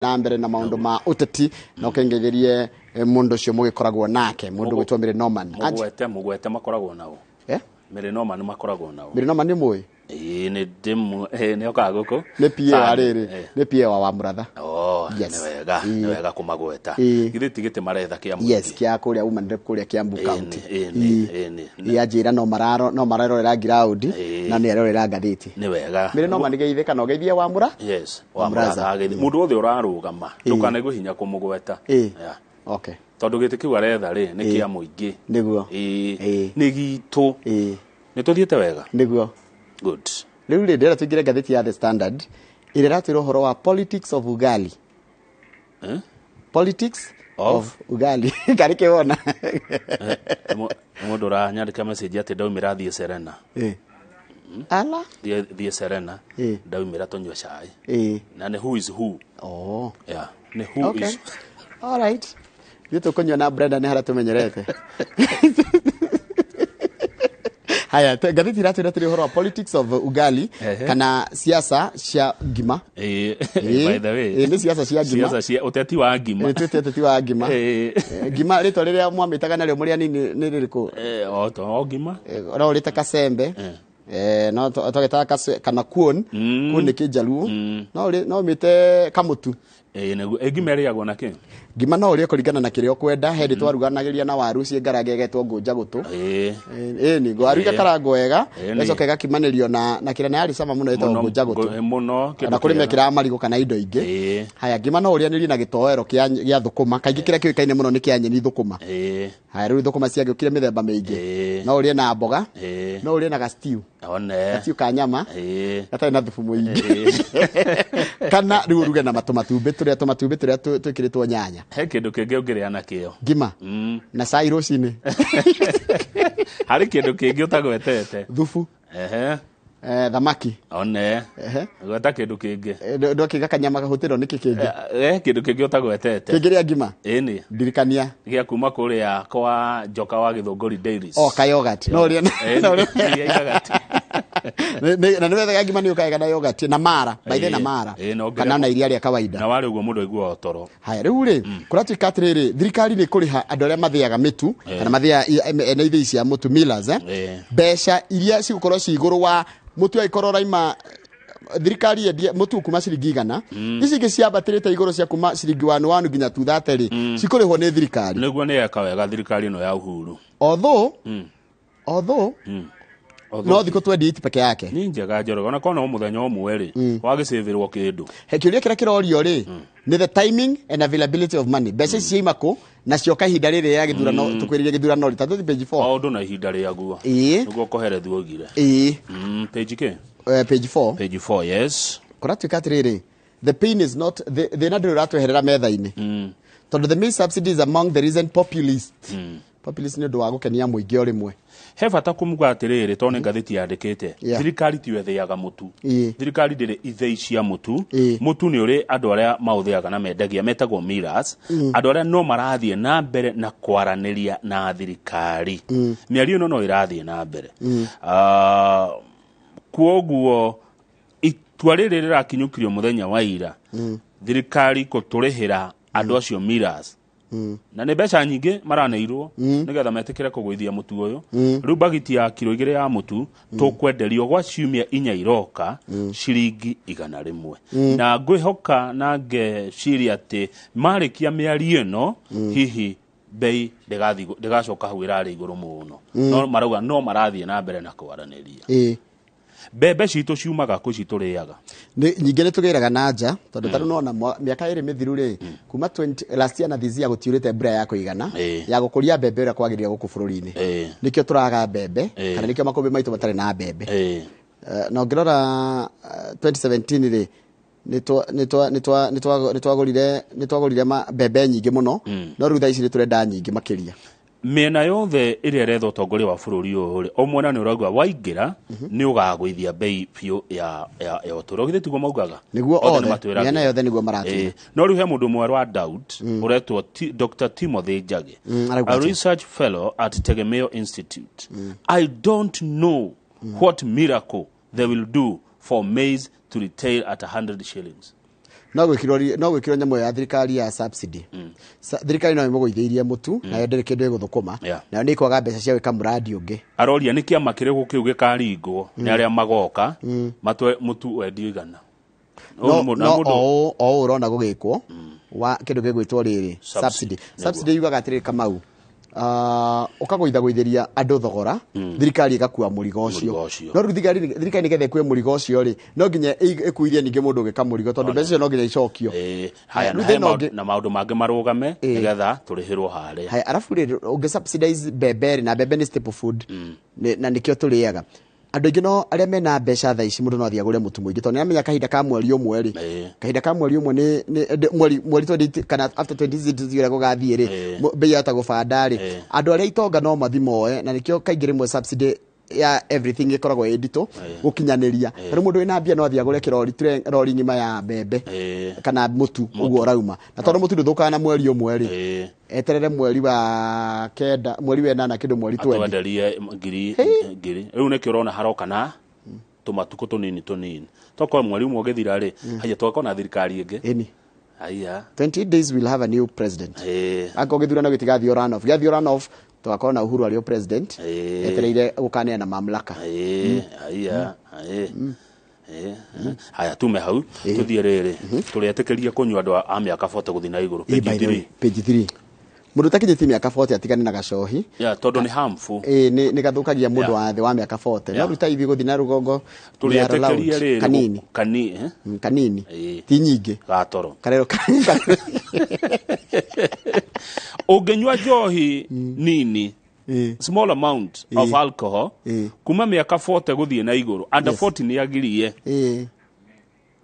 Na mbere na maundu ma uteti na ukengetherie mundu ucio mugikoragwo nake mundu gwitwo Mary Norman. Mugwete mugwete makoragwo nao. Eh? Mary Norman makoragwo nao. Mary Norman ni mui? Ĩĩ, nĩ ndĩmu nĩ okaga gũkũ. Nĩ PA wa rĩrĩ, nĩ PA wa Muratha. Oh, Yes. nĩ wega, nĩ wega kũmagweta. Githĩ ti gĩtĩ maretha kĩa mũingĩ? Yes, kĩa kũrĩa woman rep kũrĩa Kiambu County. Ĩĩ nĩ, ĩĩ nĩ. Ĩĩ, anjĩra no mararorera ground na nĩ arorera ngathĩti. Nĩ wega. Mary Norman geithe kana ũgeithie wa Mura? Yes, Wa wa Mũratha. Mũratha ageithie. Mũndũ wothe ũrarũgama, ndũkanaigue hinya kũmũgweta. Yeah. Okay. Tondũ gĩtĩ kĩu aretha rĩ, nĩ kĩa mũingĩ. Nĩguo. Ĩĩ. Nĩ gitũ. Nĩ tũthiĩte wega? Nĩguo. Good. Rĩu rĩ, ndĩrenda tũingĩre ngathĩti ya The Standard ĩrĩa ĩratwĩra ũhoro wa politics of ugali. Eh? Politics Of? of ugali. Karĩ kĩwona. Nĩ mũndũ ũranyandĩka message atĩ ndaumĩra thiĩ Serena. Ala? Thiĩ Serena. Ndaumĩra tũnyue cai. Na nĩ who is who. Oh. Yeah. Nĩ who Okay. is. All right. Ithuĩ tũkũnyua na Brenda nĩ harĩa tũmenyerete. Haya, ngathĩti iratwĩra tũrĩ ũhoro wa politics of ugali kana siasa cia ngima. By the way. Nĩ siasa cia ngima. Siasa cia ũteti wa ngima. Twĩte ũteti wa ngima. Ngima rĩtwa rĩrĩa mwamĩtaga narĩo mũrĩ anini nĩ rĩrĩkũ? O to o ngima. No ũrĩte kacembe. No twagĩtaga kana kuon. Kuon nĩ kĩnjaluo. No no ũmĩte kamũtu. Nĩguo. Ngima ĩrĩagwo na kĩ? Ngima no ũrĩe kũringana na kĩrĩa ũkwenda. He hĩndĩ twaruganagĩria na waru ciĩ ngarange ĩgetwo ngũnja gũtũ. Nĩ waru igakarangwo wega, ĩgacoka ĩgakimanĩrio na kĩrĩa na yarĩ cama mũno ĩtagwo ngũnja gũtũ. Mũno, kĩndũ Na kũrĩ kĩega. mekĩraga marigũ kana indo ingĩ. Haya, ngima no ũrĩanĩrie na gĩtoero gĩa thũkũma. Kaingĩ kĩrĩa kĩũĩkaine mũno nĩ kĩa nyeni thũkũma. Haya, rĩu thũkũma ciagĩũkire mĩthemba mĩingĩ. No ũrĩe na mboga, no ũrĩe na ga stew. One. Ga stew ka nyama. Gatarĩ na thubu mũingĩ. Kana rĩu ũruge na tũmatumbĩ tũrĩa tũmatumbĩ tũrĩa twĩkĩrĩtwo nyanya. He kĩndũ kĩngĩ ũngĩrĩa nakĩo. Ngima. Na cai rũcinĩ. Harĩ kĩndũ kĩngĩ ũtagwetete. Thubu. Thamaki. One. Gweta kĩndũ kĩngĩ. Ndwakiga kanyama kahũtĩrwo nĩkĩ kĩngĩ? Kĩndũ kĩngĩ ũtagwetete. Kĩngĩ rĩa ngima? Ĩni. Ndirikania. Gĩa kuma kũrĩa kwa Njoka wa Gĩthũngũri Dairies. Oh, ka yogurt. No ũrĩe na- no ũrĩe- Iria ikagati. Na nĩ wethaga ngima nĩ ũkaga na yogurt na mara, by the na mara. No ngĩrĩa Kana na iria rĩa kawaida. Na warĩ ũguo mũndũ aiguaga toro. Haya, rĩu rĩ, kũratuĩka atĩrĩrĩ, thirikari nĩ kũrĩha andũ arĩa mathĩaga mĩtu, kana mathĩaga ene ithĩi cia mũtu, millers, Mbeca iria cigũkorwo ci igũrũ wa mũtu angĩkorwo ũraima thirikari yendie mũtu kuma ciringi 100, ici ingĩ ciambatĩrĩte igũrũ cia kuma ciringi one one nginya two thirty rĩ, cikũrĩhwo nĩ thirikari. Nĩguo nĩ eka wega thirikari ĩno ya Uhuru. Although, although, no thikũ 28 peke yake. Nĩ njega Njoroge, ona korwo no mũthenya ũmwe rĩ, wagĩcĩvĩrwo kĩndũ. He kĩũria kĩrĩa kĩrorio rĩ, nĩ the timing and availability of money. Mbeca ici ciaima kũ, na cioka ihinda rĩrĩ ya gĩthurano, tũkwĩrĩria gĩthurano rĩ, ta tũthiĩ page 4. O ũndũ na ihinda rĩaguo. Nĩguo kũherethio oigire. Page kĩ? Page 4. Page 4, yes. Kũratuĩka atĩrĩrĩ, the pain is not, the, thĩna ndũrĩ ũratweherera metha-inĩ. Tondũ the maize subsidy is among the recent populist. Populist nĩ ũndũ wa gũkenia mũingĩ o rĩmwe. He bata kũmuga atĩrĩrĩ, tondũ nĩ ngathĩti yandĩkĩte. Thirikari tiyo ĩthĩaga mũtu. Thirikari ndĩrĩ ithĩi cia mũtu. Mũtu nĩ ũrĩ andũ arĩa maũthĩaga na mendagia, metagwo millers. Andũ arĩa no marathiĩ na mbere na kwaranĩria na thirikari. Mĩario ĩno no ĩrathiĩ na mbere. Kwoguo itua rĩrĩ rĩrakinyũkirio mũthenya wa ira. Thirikari kũtũrĩhĩra andũ acio millers. Na nĩ mbeca nyingĩ maraneirwo nĩgetha metĩkĩre kũgũithia mũtu ũyũ. Rĩu bagiti ya kiro igĩrĩ ya mũtu tũkwenderio gwa ciumia inya iroka ciringi igana rĩmwe. Na ngwĩhoka na ngeciria atĩ marĩkia mĩario ĩno hihi bei ndĩgacoka hau ĩrarĩ igũrũ mũno. No marauga no marathiĩ na mbere na kwaranĩria. Mbembe citũ ciumaga kũ ici tũrĩaga? Nyingĩ nĩ tũgĩraga na nja, tondũ ta rĩu nona mĩaka ĩrĩ mĩthiru rĩ, kuma 20, last year na this year gũtiurĩte mbura ya kũigana, ya gũkũria mbembe ũrĩa kwagĩrĩire gũkũ bũrũri-inĩ. Nĩkĩo tũraga mbembe, kana nĩkĩo makũmbĩ maitũ matarĩ na mbembe. Na ũngĩrora 2017 rĩ, nĩtwagũrire mbembe nyingĩ mũno, no rĩu thaa ici nĩtũrenda nyingĩ makĩria. Mĩena yothe ĩrĩa ĩretha ũtongoria wa bũrũri ũyũ rĩ, o mwena nĩ ũrauga waingĩra nĩ ũgagũithia bei biũ ya ũtũũro. Githĩ tiguo maugaga? Nĩguo Othe nĩ othe, matwĩragĩra. mĩena yothe nĩguo maratwĩra. No rĩu he mũndũ ũmwe wa doubt, ũretwo Doctor Timothy Njagi, Arauga a atĩa? research fellow at Tegemeo Institute. I don't know what miracle they will do for maize to retail at 100 shillings. No gwĩkĩrwo nyamũ ĩyo ya thirikari ya subsidy. Thirikari no ĩmũgũithĩirie mũtu, nayo ndĩrĩ kĩndũ ĩgũthũkũma. Nayo nĩ ĩkwaga mbeca cia gwĩka mũrandi ũngĩ. Aroria nĩ kĩama kĩrĩkũ kĩu gĩkaringwo nĩ arĩa magoka matwe mũtu wendio 100. No Ũyũ nĩ no mũndũ o ũũ ũrona gũgĩkwo wa kĩndũ gĩgwĩtwo rĩrĩ Subsidy. subsidy. Nĩguo. Subsidy yugaga atĩrĩrĩ, Kamau, ũkagũithagũithĩria andũ thogora, thirikari ĩgakua mũrigo ũcio. Mũrigo ũcio. No rĩu thirikari nĩgetha ĩkue mũrigo ũcio rĩ, no nginya ĩkuithie ningĩ mũndũ ũgĩka mũrigo, tondũ mbeca icio no nginya icokio. Haya, Rĩu na he thĩna ũngĩ- na maũndũ mangĩ marũgame nĩgetha tũrĩhĩrwo harĩa. Haya, arabu rĩ, ũngĩ subsidize mbembe rĩ, na mbembe nĩ staple food, na nĩkĩo tũrĩaga andũ aingĩ, no arĩa mena mbeca thaa ici, mũndũ no athiĩ agũre mũtu mũingĩ, tondũ nĩamenya kahinda ka mweri ũmwe rĩ, kahinda ka mweri ũmwe nĩ mweri 20 kana after 20 ũrĩa gũgathiĩ rĩ, bei yahota gũbanda rĩ, andũ arĩa itonga no mathi moe, na nĩkĩo kaingĩ rĩmwe subsidy ya everything ĩkoragwo ĩ nditũ gũkinyanĩria. Rĩu mũndũ wĩna mbia no athiĩ agũre kĩrori, rori ng'ima ya mbembe kana mũtu ũguo ũrauma, na tondũ mũtu ndũthũkaga na mweri ũmwe rĩ, eterere mweri wa kenda, mweri wa ĩnana, kĩndũ mweri 20. Atwenderie ngiri ngiri. Rĩu nĩkĩo ũrona haroka na tũmatukũ tũnini tũnini, tokorwo mweri ũmwe ũgĩthira rĩ, haya tũgakorwo na thirikari ĩngĩ. Ĩni. Haya. 28 days we'll have a new president. Angĩkorwo gĩthurano gĩtigathiĩ runoff, gĩathiĩ runoff, tũgakorwo na Uhuru arĩ o president, etereire gũkaneana mamlaka. Haya. Haya, tume hau tuthiĩ rĩrĩ, tũrĩetĩkĩria kũnyua andũ a mĩaka 40 gũthiĩ na igũrũ. By Page the way, 3. Page 3, mũndũ ũtakinyĩtie mĩaka 40 atigane na gacohi. Yeah, tondũ nĩ harmful. Ĩĩ, nĩ gathũkagia mũndũ wa thĩ wa mĩaka 40. No rĩu ta ithuĩ gũthiĩ na rũgongo, we are allowed. Tũrĩetĩkĩria rĩrĩ Kanini. Kani, eh? Kanini. Ti nyingĩ. Gatoro. Karero. Ũngĩnyua njohi nini, small amount of alcohol, kuma mĩaka 40 gũthiĩ na igũrũ, under 40 nĩ agirie.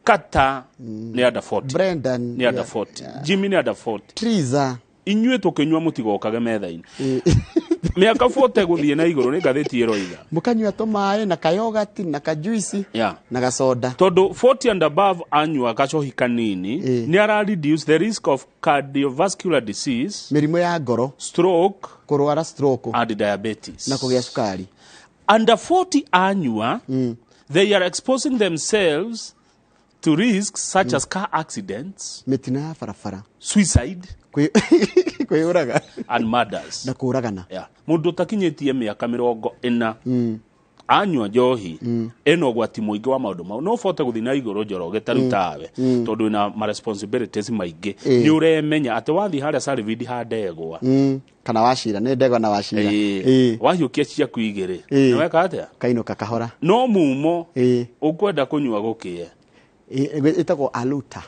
Kata nĩ under 40. Brendan. Nĩ under 40, Jimmy nĩ under 40. Triza. Inyuĩ tũkĩnyua mũtigokage metha-inĩ. Mĩaka 40 gũthiĩ na igũrũ nĩ ngathĩti ĩroiga. Mũkanyua tũmaĩ na kayogati na kajuici na gacoda. Tondũ 40 and above anyua gacohi kanini, nĩ ara reduce the risk of cardiovascular disease, mĩrimũ ya ngoro, stroke, kũrwara stroke, and diabetes, na kũgĩa cukari. Under 40 anyua, they are exposing themselves to risks such as car accidents, mĩtino ya barabara, suicide, kwĩyũraga, and murders. Na kũragana. Yeah. Mũndũ ũtakinyĩtie mĩaka 40 anyua njohi ĩna ũgwati mũingĩ wa maũndũ mau. No ũbote gũthiĩ na igũrũ, Njoroge, ta rĩu tawe, tondũ wĩna ma responsibilities maingĩ, nĩ ũremenya atĩ wathiĩ harĩa Sarividi ha ndegwa, Kana wacira nĩ ndegwa na wacira. Wahiũkia ciaku igĩrĩ, nĩ weka atĩa? Kainũka kahora. No mumo ũkwenda kũnyua gũkĩe. Ĩtagwo aluta.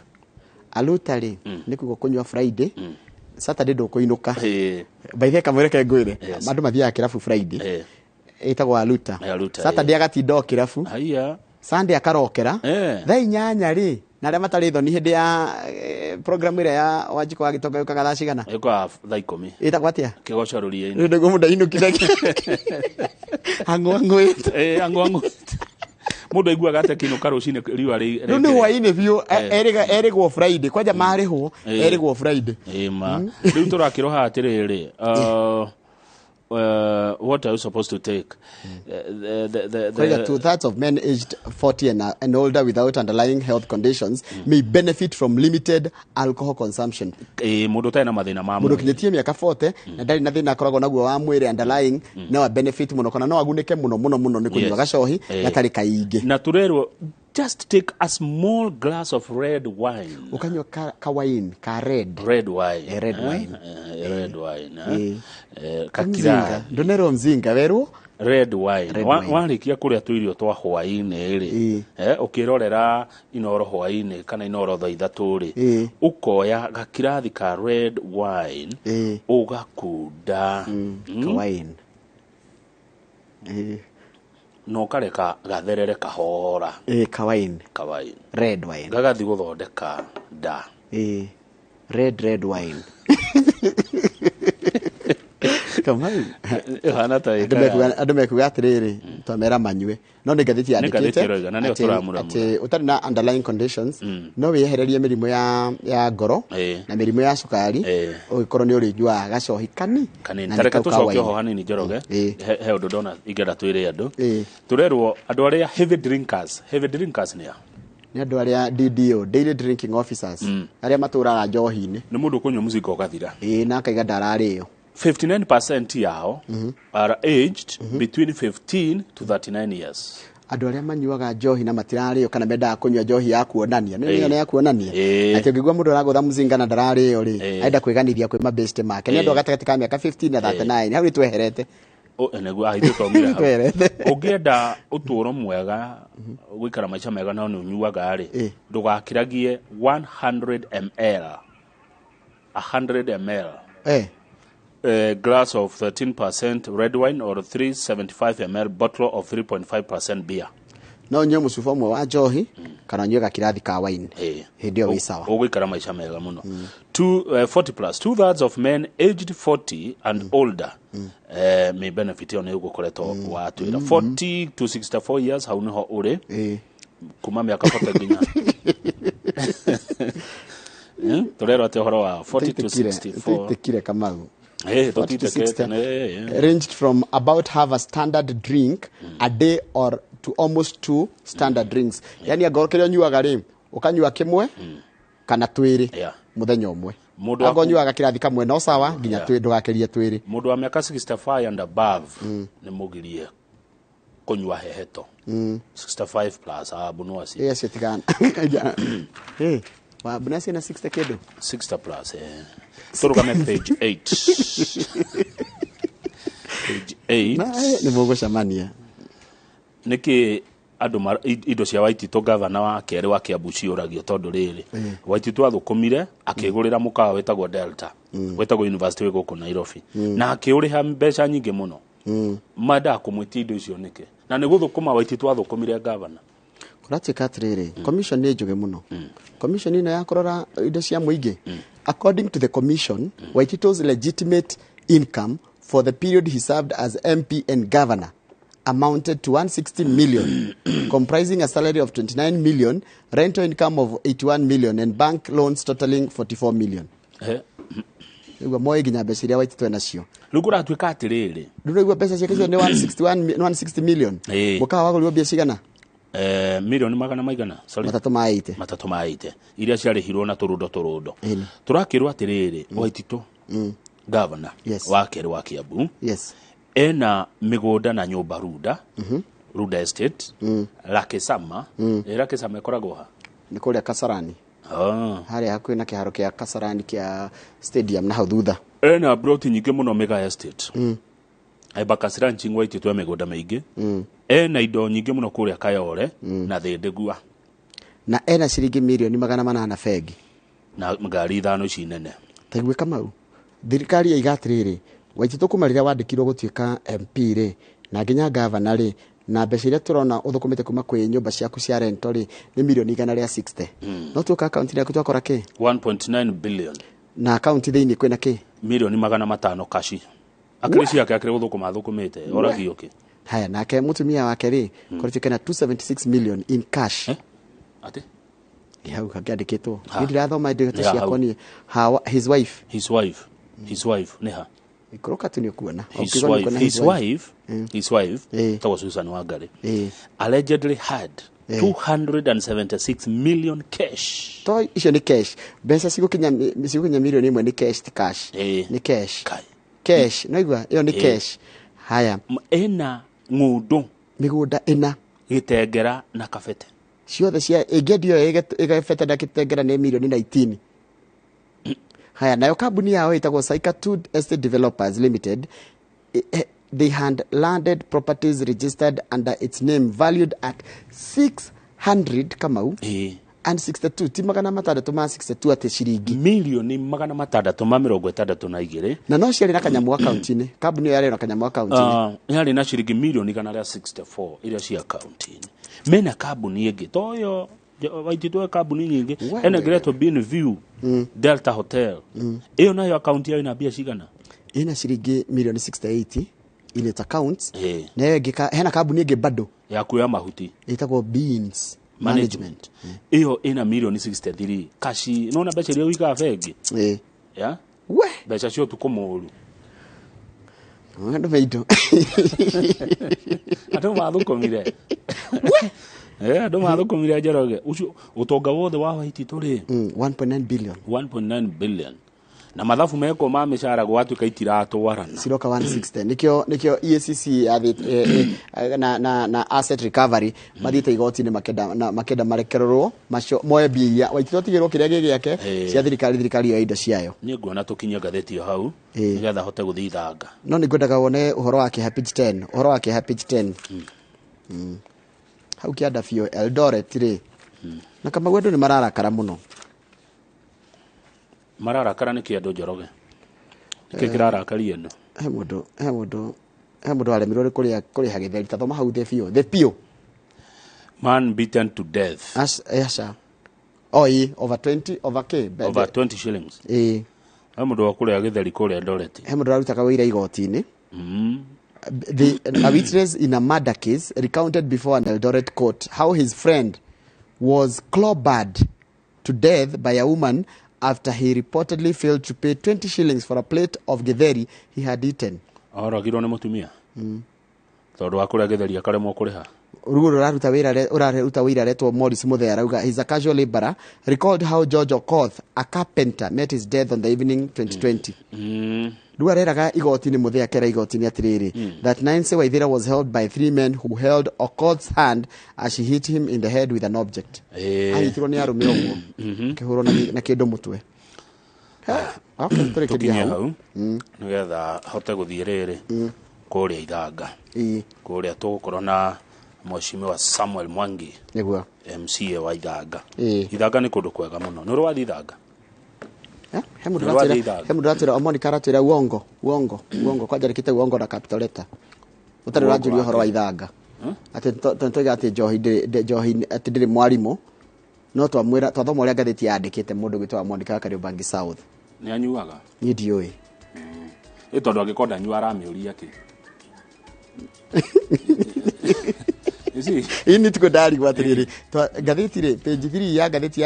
Aluta rĩ, nĩ kuga kũnyua Friday, Saturday ndũkũinũka. Baithe kamwĩre ke ngwĩre, andũ mathiaga kĩrabu Friday, ĩtagwo aluta. Aluta. Saturday agatinda o kĩrabu, Haya. Sunday akarokera thaa 8 rĩ, na arĩa matarĩ thoni hĩndĩ ya program ĩrĩa ya Wanjikũ wa Gĩtonga yũkaga thaa cigana? Ĩkwa thaa 10. Ĩtagwo atĩa? Kĩgoco rũriĩ-inĩ. Rĩu nĩguo mũndũ ainũkithagia ang'ũang'ũĩte. Ang'ũ ang'ũ, mũndũ aiguaga atĩa kĩinũka rũcinĩ riũa Rĩu nĩ hwainĩ biũ. Erĩgwo Friday kwanja marĩhwo, erĩgwo Friday. Ĩ ma rĩu tũrakĩroha atĩrĩrĩ, what are you supposed to take? Kwaiga 2/3 of men aged 40 and older without underlying health conditions may benefit from limited alcohol consumption. Mũndũ ũtarĩ na mathĩna ma Mũndũ mwĩrĩ. ũkinyĩtie mĩaka 40 na ndarĩ na thĩna akoragwo naguo wa mwĩrĩ underlying, no a benefit mũno kana no agunĩke mũno mũno mũno nĩ kũnyua gacohi gatarĩ kaingĩ. Na tũrerwo just take a small glass of red wine. Ũkanyua ka wine ka red. Red wine. Red wine. Red wine. Mzinga. Kakira. Ndũnerwo mzinga werwo. Red wine. Red wine. Warĩkia kũrĩa tũirio twa hwaĩ-inĩ rĩ, ũkĩrorera Inoro hwaĩ-inĩ kana Inoro thaa 3 rĩ, ũkoya gakirathi ka red wine, ũgakunda. Ka wine. Na ũkareka gatherere kahora. Ka wine. Ka wine. Red wine. Gagathi gũthondeka nda. Red wine. Kamau. Ĩhana ta Andũ ĩkaga. Andũ mekuga atĩrĩrĩ, twamera manyue, no nĩ ngathĩti Nĩ ngathĩti yandĩkĩte ĩroiga, na nĩyo tũramũramũra. atĩ ũtarĩ na underlying conditions no wĩyehererie mĩrimũ ya ngoro na mĩrimũ ya cukari ũgĩkorwo nĩ ũrĩnyuaga gacohi kani Kanini. na nĩ Tareke kau ka tũcoke wine. oho hanini, Njoroge. He ũndũ ndona ingĩenda twĩre andũ. Tũrerwo Tũrerwo andũ arĩa heavy drinkers, heavy drinkers nĩ a? Nĩ andũ arĩa DDO, daily drinking officers, arĩa matũraga njohi-inĩ. Nĩ mũndũ ũkũnyua mũcinga ũgathira. Ĩĩ, na akaiga ndararĩo. 59% yao are aged between 15 to 39 years. Andũ arĩa manyuaga njohi na matirarĩo kana mendaga kũnyua njohi ya kuonania, nĩ nĩ ya kuonania Ĩĩ. atĩ ũngĩigua mũndũ aragũtha mũcinga na ndararĩo rĩ, Ĩĩ. arenda kwĩganithia kwĩ mabĩste make. Nĩ andũ a gatagatĩ ka mĩaka 15 na 39. Hau nĩ tweherete. Nĩguo ithuĩ twaumire hau. Tweherete. Ũngĩenda ũtũũro mwega, gũikara maica mega no nĩ ũnyuaga rĩ, Ĩĩ. ndũgakĩragie 100 ml, 100 ml, Eh. a glass of 13% red wine or 375 ml bottle of 3.5% beer. No ũnyue mũcuba ũmwe wa njohi kana ũnyue gakirathi ka wine, Ĩĩ. hĩndĩ ĩyo wĩ sawa. Ũgũikara maica mega mũno. 40 plus, two thirds of men aged 40 and older may benefit. Ĩyo nĩ ũgũkoretwo watwĩra 40 to 64 years, hau nĩho ũrĩ. Ĩĩ. Kuma mĩaka 40 nginya. Tũrerwo atĩ ũhoro wa 40 to 64? Tũitĩkire, Kamau. Eh, 40 to tũtitekete, 60, ranged from about half a standard drink a day or to almost two standard drinks, yani angorwo kĩrĩa ũnyuaga rĩ, ũkanyua kĩmwe kana twĩrĩ mũthenya ũmwe. Mũndũ Angorwo ũnyuaga kĩrathi kamwe no sawa, nginya twĩ, ndũgakĩrie twĩrĩ. Mũndũ wa mĩaka 65 and above nĩ mũgirie kũnyua heheto. 65 plus, abunuasi. Ĩ, acio tigana. Eh, wa bunasi na 60 kĩndũ. 60 plus, eh. Tũrũgame page 8, page 8. Na nĩ mũgũcemania. Nĩkĩ andũ indo cia Waititũ, gavana wa kerĩ wa Kiambu, ciũragio? Tondũ rĩrĩ, Waititũ athũkũmire akĩgũrĩra mũkawa wĩtagwo Delta, wĩtagwo university wĩ gũkũ Nairobi, na akĩũrĩha mbeca nyingĩ mũno. Mendaga kũmwĩtia indo icio nĩkĩ, na nĩ gũthũkũma Waititũ athũkũmire gavana? Kũratuĩka atĩrĩrĩ, commission nĩ njũgĩ mũno, commission ĩno ya kũrora indo cia mũingĩ. According to the commission, Waititu's legitimate income for the period he served as MP and governor amounted to 160 million, comprising a salary of 29 million, rental income of 81 million and bank loans totaling 44 million. Nĩguo moĩ nginya mbeca iria Waititu enacio. Rĩu kũratuĩka atĩrĩrĩ, Rĩu nĩguo mbeca ciake ciothe nĩ 161 160 million. Mũkawa wagũrirwo mbia cigana? Milioni magana maigana, sorry? Matatũ ma 80. Matatũ ma 80 iria ciarĩhirwo na tũrũndo tũrũndo. Ĩni. Tũrakĩrwo atĩrĩrĩ, Waititũ gavana wa kerĩ wa Kiambu ena mĩgũnda na nyũmba Runda, Runda Estate, Lakesama. Lakesama ĩkoragwo ha? Nĩ kũrĩa Kasarani. Ah. Harĩa hakuhĩ na kĩharo kĩa Kasarani kĩa stadium na hau thutha. Ena broti nyingĩ mũno Mega Estate, Embakasi Ranching. Waititũ e mĩgũnda mĩingĩ, ena indo nyingĩ mũno kũrĩa Kayore na Thĩndĩgua. Na ena ciringi mirioni 800 bengi. Na ngari ithano ici nene. Taigue, Kamau, thirikari yaiga atĩrĩrĩ, Waititũ kuma rĩrĩa wandĩkirwo gũtuĩka MP rĩ, na nginya gavana rĩ, na mbeca iria tũrona ũthũkũmĩte kuma kwĩ nyũmba ciaku cia rento rĩ, nĩ mirioni 160. No tuoka akaunti yaku twakora kĩ? 1.9 billion. Na akaunti thĩinĩ kwĩna kĩ? Mirioni 500 kaci akĩrĩ ciake, akĩrĩ gũthũkũma athũkũmĩte oragio kĩ. Haya, nake mũtumia wake rĩ, koretwo na 276 million in cash. Eh? Atĩ? Ĩ, hau hakĩandĩkĩtwo. Ha. Niĩ ndirathoma ndeto Nĩ ha ciakwa hau? niĩ. His wife. His wife, his wife nĩ ha? Ikũrũka tu nĩ ũkuona. His Ũkiuga nĩ wife ũkuona. His wife, his wife tagwo Susan Wangari, allegedly had 276 million cash. To icio nĩ cash, mbeca cigũkinya mirioni 1 nĩ cash, ti cash. Nĩ cash. Kai. Cash, no igua ĩyo nĩ cash. Haya. Ena ng'ũndũ. Mĩgũnda ĩna. Gĩtengera na Kabete. Ciothe cia ĩngĩendio ĩgabete na Gĩtengera nĩ mirioni 19. Haya, nayo kambuni yao ĩtagwo Sycatud Estate Developers Limited. They had landed properties registered under its name valued at 600, Kamau, and 62, ti 662 atĩ ciringi. 662 million. Na no ciarĩ na kanyamũ akaunti-inĩ, kambuni ĩyo yarĩ na kanyamũ akaunti-inĩ. Yarĩ na ciringi mirioni 164 iria cia akaunti-inĩ. Mena kambuni ĩngĩ toyo Waititũ, kambuni nyingĩ. Ena ĩngĩ Bin View Delta Hotel. Ĩyo nayo akaunti yayo ina mbia cigana? Ĩna ciringi mirioni 68 in its accounts. Na ĩyo ĩngĩ hena kambuni ĩngĩ bado. Ya kuoya mahuti. Ĩtagwo Beans Management. Ĩyo ĩna mirioni 63 kaci. Nona mbeca iria ũigaga bengi. Ya We. Mbeca cia ũtukũ mũru. Andũ me indo. Andũ mathũkũmire. Andũ mathũkũmire Njoroge. Ũcio ũtonga wothe wa Waititũ rĩ, 1.9 billion. 1.9 billion. Na mathabu mekwo ma mĩcara gwatuĩka itiratwarana. Ciroka 160. Nĩkĩo EACC yathĩte na asset recovery mathiĩte igoti-inĩ makenda marekererwo macio moe mbia iria Waititũ atigĩrwo kĩrĩa gĩ gĩake cia thirikari, thirikari yoe indo ciayo. Niĩ nguona tũkinye ngathĩti ĩyo hau nĩgetha hote gũthiĩ ithanga. No nĩ ngwendaga wone ũhoro wa kĩeha page 10, ũhoro wa kĩeha page 10. Hau kĩanda biũ Eldoret rĩ. Na Kamau andũ nĩ mararakara mũno. Mararakara nĩkĩ andũ Njoroge? Nĩkĩ kĩrarakaria andũ? He mũndũ waremirwo nĩ kũrĩha gĩtheri. Ta thoma hau thĩ biũ. Thĩ biũ. Man beaten to death. Aca. Oh, ĩ, over 20, over K. Over 20 shillings. Ĩ. He mũndũ wa kũrĩa gĩtheri kũrĩa Eldoret. He mũndũ ũrarutaga wĩra igoti-inĩ. A witness in a murder case recounted before an Eldoret court how his friend was clobbered to death by a woman after he reportedly failed to pay 20 shillings for a plate of githeri he had eaten. Oragirwo nĩ mũtumia tondũ wa kũrĩa gĩtheri akaremwo kũrĩha. Rĩu ũraruta wĩra retwo Morris Muthee arauga he's a casual laborer, recalled how George Okoth, a carpenter, met his death on the evening 2020. Rĩu areraga igoti-inĩ, Muthee akera igoti-inĩ atĩrĩrĩ, that Nancy Waithera was held by three men who held Okoth's hand as she hit him in the head with an object. Anyitirwo nĩ arũme ũguo akĩhũrwo na kĩndũ mũtwe. Okay, tũrĩkĩrie Tũkinye hau. Hau nĩgetha hote gũthiĩ rĩrĩ kũrĩa ithanga, kũrĩa tũgũkorwo na Mheshimiwa Samuel Mwangi, MCA wa Ithanga. Ithanga nĩ kũndũ kwega mũno. Nĩ ũrĩ wathiĩ Ithanga? He mũndũ Nĩ ũrathiĩ ũratwĩra Ithanga? He mũndũ ũratwĩra, Omonika aratwĩra uongo, uongo, uongo. Kwanja rĩkĩte uongo na capital letter. Ũtarĩ Uongo ũranjũria ũhoro wa wake. Ithanga atĩ tũiga atĩ njohi njohi atĩ ndĩrĩ mwarimũ, no twamwĩra twathoma ũrĩa ngathĩti yandĩkĩte mũndũ gwĩtwo Monica wa Kariobangi South. Nĩ anyuaga? Niĩ ndiũĩ. Ĩ tondũ angĩkorwo ndanyua aramĩũria kĩ? You see? Ĩ nĩ tuko ndarigwo atĩrĩrĩ, ngathĩti rĩ, page 3 ya ngathĩti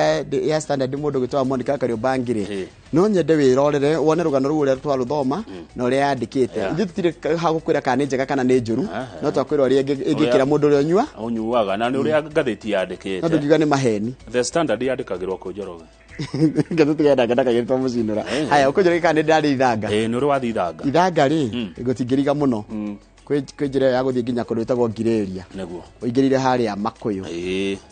ya Standard, mũndũ gwĩtwo Monica Kariobangi rĩ, no nyende wĩrorere wone rũgano rũu ũrĩa twarũthoma na ũrĩa yandĩkĩte. Ithuĩ tũtirĩ ha gũkwĩra kana nĩ njega kana nĩ njũru, no twakwĩra ũrĩa ĩngĩkĩra mũndũ ũrĩa ũnyua. Ũnyuaga na nĩ ũrĩa ngathĩti No yandĩkĩte. ndũngiuga nĩ maheni. The Standard yandĩkagĩrwo kũ, Njoroge? Ngathĩti genda mũcinũra. Haya, ũkũnjũria kana nĩ ndarĩ Ithanga. Ĩ, nĩ ũrĩ wathiĩ Ithanga? Ithanga rĩ, gũtingĩriga mũno. Kwĩ njĩra ĩyo ya gũthiĩ nginya kũndũ gwĩtagwo Ngirĩria. Ũingĩrire harĩa Makũyũ.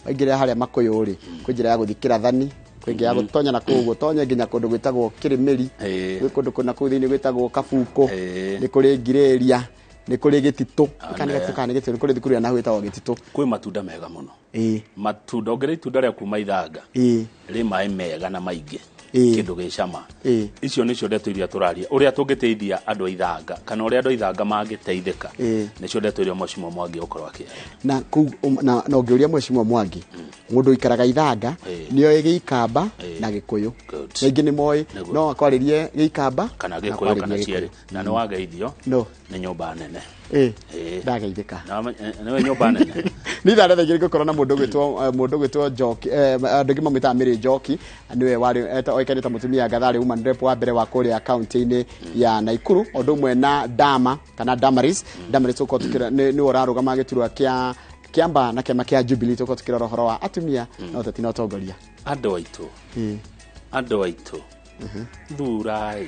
Waingĩrĩra harĩa Makũyũ rĩ, kwĩ njĩra ya gũthiĩ Kĩrathani, kwĩ ĩngĩ ya gũtonya na kũu ũguo tonye nginya kũndũ gwĩtagwo Kĩrĩmĩri. Gwĩ kũndũ kũna kũu thĩinĩ gwĩtagwo Kabukũ. Nĩ kũrĩ Ngirĩria, nĩ kũrĩ Gĩtitũ. Kana nĩ Gĩtitũ kana nĩ Gĩtitũ, nĩ kũrĩ thukuru ya nahu ĩtagwo Gĩtitũ. Kwĩ matunda mega mũno. Matunda, ũngĩrĩa itunda rĩa kuma Ithanga, rĩ maĩ mega na maingĩ, kĩndũ gĩ cama. Icio nĩcio ndeto iria tũraria, ũrĩa tũngĩteithia andũ a Ithanga kana ũrĩa andũ a Ithanga mangĩteithĩka. Nĩcio ndeto iria Mheshimiwa Mwangi ũkorwo akĩaria. Na kũu na ũngĩũria Mheshimiwa Mwangi, mũndũ ũikaraga Ithanga nĩoĩ Gĩikamba na Gĩkũyũ. Na ingĩ nĩ moĩ. No akwarĩrie Gĩikamba kana na Gĩkũyũ akwarĩrie kana Gĩkũyũ. cierĩ. Na nĩ wageithio No. nĩ nyũmba nene. Ndageithĩka. Nĩwe nyũmba nene. Nĩ ithaa rĩothe igĩrĩ ngũkorwo na mũndũ gwĩtwo Njoki, andũ aingĩ mamwĩtaga Mary Njoki, nĩwe warĩ oĩkaine ta mũtumia Gatharĩ, woman rep wa mbere wa kũrĩa kaunti-inĩ ya Naikuru, o ũndũ ũmwe na Dama kana Damaris. Damaris tũgũkorwo nĩwe ũrarũgama gĩturwa kĩa Kĩamba na kĩama kĩa Jubilee. Tũgũkorwo tũkĩrora ũhoro wa atumia na ũteti na ũtongoria. Andũ aitũ, andũ aitũ, thurai.